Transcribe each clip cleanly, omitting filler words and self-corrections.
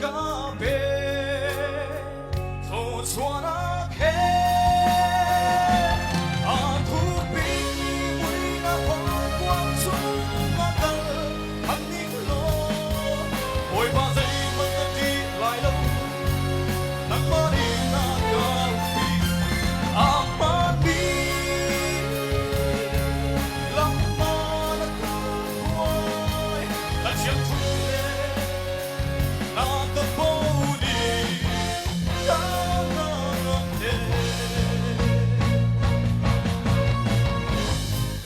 ka pe thluachuahnak he a thupi muihnak horkuang chungah kal an ning law Bawipa zeihmanh na ṭih lai lo nangmah nih na ka pi a hmaanmi lam na ka hruai na thiangthu le na ka boni ka ngam te.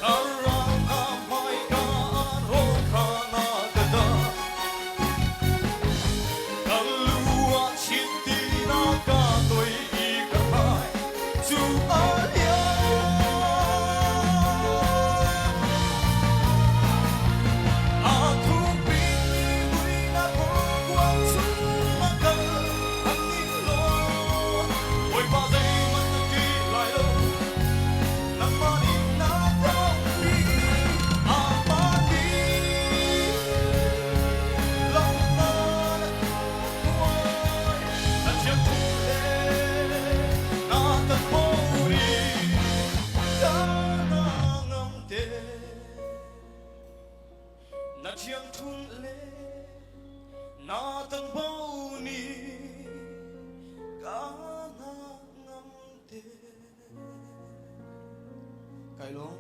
Ka ral hna hmaika ah rawl kha na ka dah. Ka lu ah chiti na ka toi i ka hrai cu a liam. A thukpi muihnak horkuang chungah kal an ning law Bawipa zeihmanh na ṭih lai lo nangmah nih na ka pi a hmaanmi lam na hruai na thiangthu le na tanbo nih ka ngam te na thiangthu le na tanbo nih ka ngam te. Kai lawm.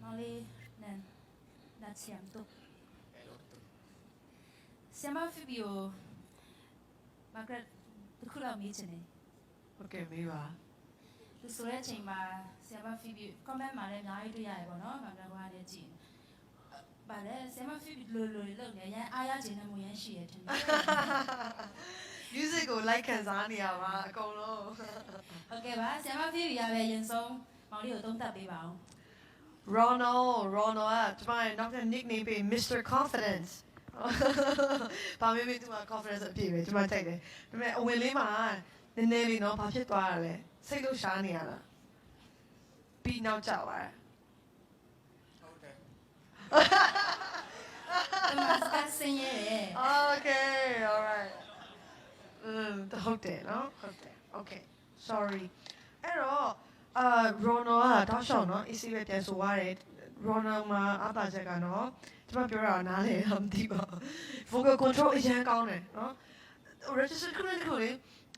Mali nan na thiam tuk. Siama Fibio Margaret တခုလောက်မေးချင်တယ် ဟုတ်ကဲ့မေးပါ သူဆိုတဲ့အချိန်မှာဆရာမ Phoebe comment မှာလည်းအများကြီးတွေ့ရတယ်ပေါ့နော်။မမကွာလည်းကြည့်။ဗါလဲဆရာမ Phoebe လိုလိုလုပ်နေရန်အားရခြင်းနဲ့မူရန်ရှိရထင်တယ် music ကို like ခံစားနေရပါအကုန်လုံး ။ဟုတ်ကဲ့ပါဆရာမ Phoebe ရပဲရင်ဆုံးမောင်လေးကိုသုံးသပ်ပေးပါအောင် Ronald Ronald ကကျမရဲ့နောက်ထပ် nickname ပေး Mr Confidence ဘာမေးမေးသူက confidence အပြည့်ပဲကျမကြိုက်တယ်ဒါပေမဲ့အဝင်လေးမှာနည်းနည်းလေးနော်ဘာဖြစ်သွားတာလဲစိတ်လို့ရှားနေရတာပြီးနောက်ကျသွားတယ် ဟုတ်တယ် ။ဒီမှာစကားဆင်းရဲတယ် Okay all right อืมဟုတ်တယ်နော်ဟုတ်တယ် Okay sorry အဲ့တော့အာ Ronald ကတောက်လျှောက်နော် AC ပဲပြန်ဆိုရတယ် Ronald မှာအသာချက်ကနော်ကျမပြောတာနားလေတော့မသိပါဘူး vocal control အရင်ကောင်းတယ်နော် register ခုနကလေ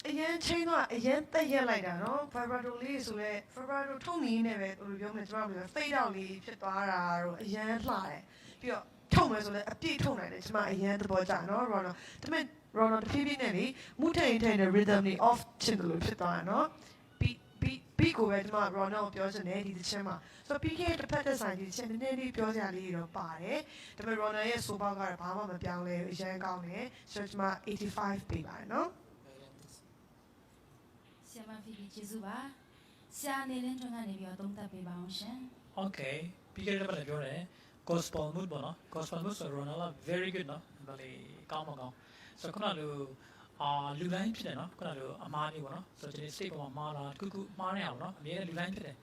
အရင်ချင်းတော့အရင်တက်ရက်လိုက်တာနော် vibrato လေးဆိုလဲ vibrato ထုံနေနေပဲဟိုလိုပြောမလဲကျမပြော fade out လေးဖြစ်သွားတာတော့အရင်လှတယ်ပြီးတော့ထုံမယ်ဆိုလဲအပြည့်ထုံနိုင်တယ်ကျမအရင်သဘောကျနော် Ronald ဒါပေမဲ့ Ronald တဖြည်းဖြည်းနဲ့လေမူထိုင်ထိုင်တဲ့ rhythm တွေ off ချင်တယ်လို့ဖြစ်သွားတာနော် beat beat beat ကိုပဲကျမ Ronald ကိုပြောချင်တယ်ဒီသချင်းမှာဆိုတော့ PK တစ်ဖက်တစ်ဆိုင်ဒီသချင်းနည်းနည်းလေးပြောစရာလေးတွေတော့ပါတယ်ဒါပေမဲ့ Ronald ရဲ့ဆိုပေါက်ကတော့ဘာမှမပြောင်းလဲအရင်ကောင်းတယ်ဆိုတော့ကျမ85ပေးပါတယ်နော် ။ဆရာမ Phoebe ကျေးဇူးပါ။ဆရာနေလင်းထွန်းကနေပြီးတော့သုံးသပ်ပေးပါအောင်ရှင် Okay ပြီးခဲ့တဲ့ပတ်လည်းပြောတယ် gospel mood ပေါ့နော် gospel mood ဆိုတော့ Ronald က very good နော်ဒါလေကောင်းမကောင်းဆိုတော့ခုနလိုအာလူတိုင်းဖြစ်တယ်နော်ခုနလိုအမားမျိုးပေါ့နော်ဆိုတော့ဒီ state ပေါ်မှာမှားတာတခုခုမှားနေအောင်နော်အမြဲတမ်းလူတိုင်းဖြစ်တယ်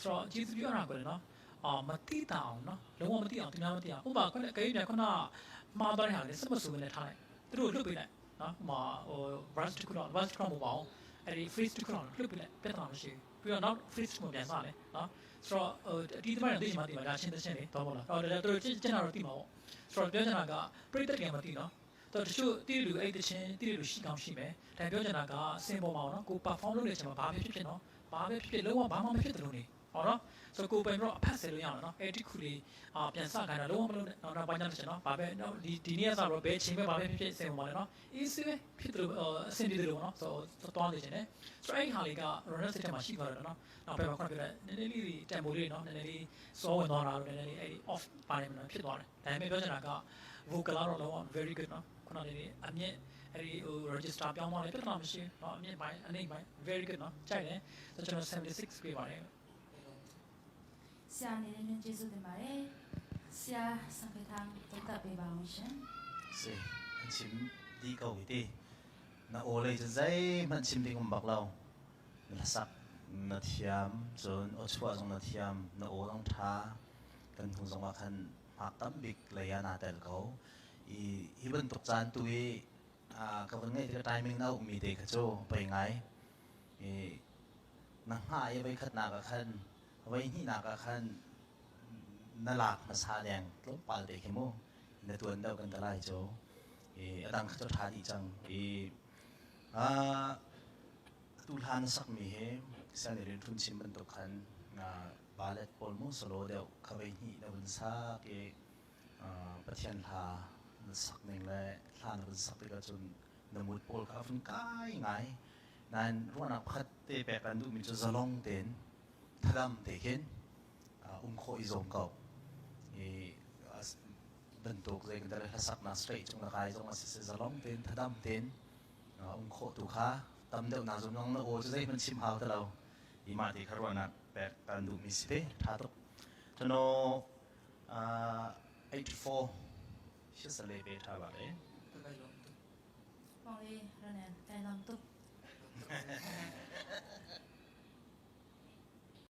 ဆိုတော့ကျေးဇူးပြောတာကိုလည်းနော်အာမတိတာအောင်နော်လုံးဝမတိအောင်သူများမတိအောင်ဥပမာခုနကလေးပြန်ခုနမှားသွားတဲ့ဟာလေစက်မဆူနေထားလိုက်သူတို့လွတ်ပေးလိုက်နော်ဥပမာဟို verse တခုတော့ verse တခုတော့မပေါ့အောင်အဲ့ဒီ freeze တခုတော့လွတ်ပေးလိုက်ပြဿနာမရှိဘူးပြီးတော့နောက် freeze ကိုပြန်စတယ်နော် ဆိုတော့ဟိုအတီးသမားတွေသိချင်မှသိမှာဒါချင်းတချင်းလေတော့မဟုတ်လားအော်ဒါသူတို့ကျင့်တာတော့သိမှာပေါ့ဆိုတော့ပြောချင်တာကပရိသတ်ကမသိနော်တော့တချို့တိလူအဲ့တချင်းတိလူရှိကောင်းရှိမယ်ဒါပြောချင်တာကစင်ပေါ်မှာနော်ကို perform လုပ်တဲ့အချိန်မှာဘာပဲဖြစ်ဖြစ်နော်ဘာပဲဖြစ်ဖြစ်လုံးဝဘာမှမဖြစ်တယ်လို့နေဟုတ်နော်ဆိုတော့ကိုပိုင်တော့အဖက်ဆယ်လို့ရအောင်နော်အဲ့ဒီခုလေးအာပြန်စခိုင်းတာလုံးဝမလုပ်နဲ့နောက်နောက်ပိုင်းကျတော့နော်ဘာပဲနော်ဒီဒီနေ့ကစတော့ဘယ်ချိန်ပဲဘာပဲဖြစ်ဖြစ်စင်ပေါ်မှာလေနော် easy ပဲဖြစ်တယ်လို့အဆင်ပြေတယ်လို့နော်ဆိုတော့တွားနေခြင်းနဲ့ဆိုတော့အဲ့ဟာလေးက runner စိတ်ထဲမှာရှိသွားတယ်နော် နောက်ဘက်မှာခုနပြောတဲ့နည်းနည်းလေးတန်ဖိုးလေးနော်နည်းနည်းလေးစောဝင်သွားတာလို့နည်းနည်းလေးအဲ့ဒီ off ပါတယ်မလို့ဖြစ်သွားတယ်ဒါပေမဲ့ပြောချင်တာက vocal ကတော့လုံးဝ very good နော်ခုနလေးအမြင့်အဲ့ဒီဟို register ပြောင်းသွားတယ်ပြဿနာမရှိဘူးနော်အမြင့်ပိုင်းအနေပိုင်း very good နော်ကြိုက်တယ်ဆိုတော့ကျွန်တော်76ပေးပါတယ် ။ဆရာနေလင်းထွန်းကျေးဇူးတင်ပါတယ်။ဆရာစံဖေထန်းသုံးသပ်ပေးပါအောင်ရှင်။ Si, an chim di ko ti. Na ole chu zai man chim ding um bak lo. Na sak na thiam chun o chua zong na thiam na o dong tha. Kan hnu zongah khan hmak tam bik lei ah naa tel ko. I hi bantuk caan tu i ka vun ngeih tikah timing na ummi te kha cu pei ngai. I na hngah i voi khatnak ah khan voi hnihnak ah khan na lak hmasa deng tlawmpal te khi mu na tuan deuh kan ti lai cu. I a dang kha cu ṭha dih cang. I atu hla na sakmi hi sian i rin chim bantuk khan ballet pawl mu solo deuh kha voi hnih na vun sak i Pathian hla na sak ning le hla na vun sak tikah cun na mood pawl kha a vun kai ngai. Nain ruahnak pakhat te pek kan duhmi cu zalong tein thadam te khin um khawh i zuam ko. I bantuk zei kan hlasaknak straight cung na kai zong a si zalong tein thadam tein um khawh tu kha tam deuh na zum na aw cu zeihmanh chim hau ti lo. I mah ti kha ruahnak pek kan duhmi si te tha tuk. Tano 84 84 pe tha ba le. Mong le Ronan kai lam tuk.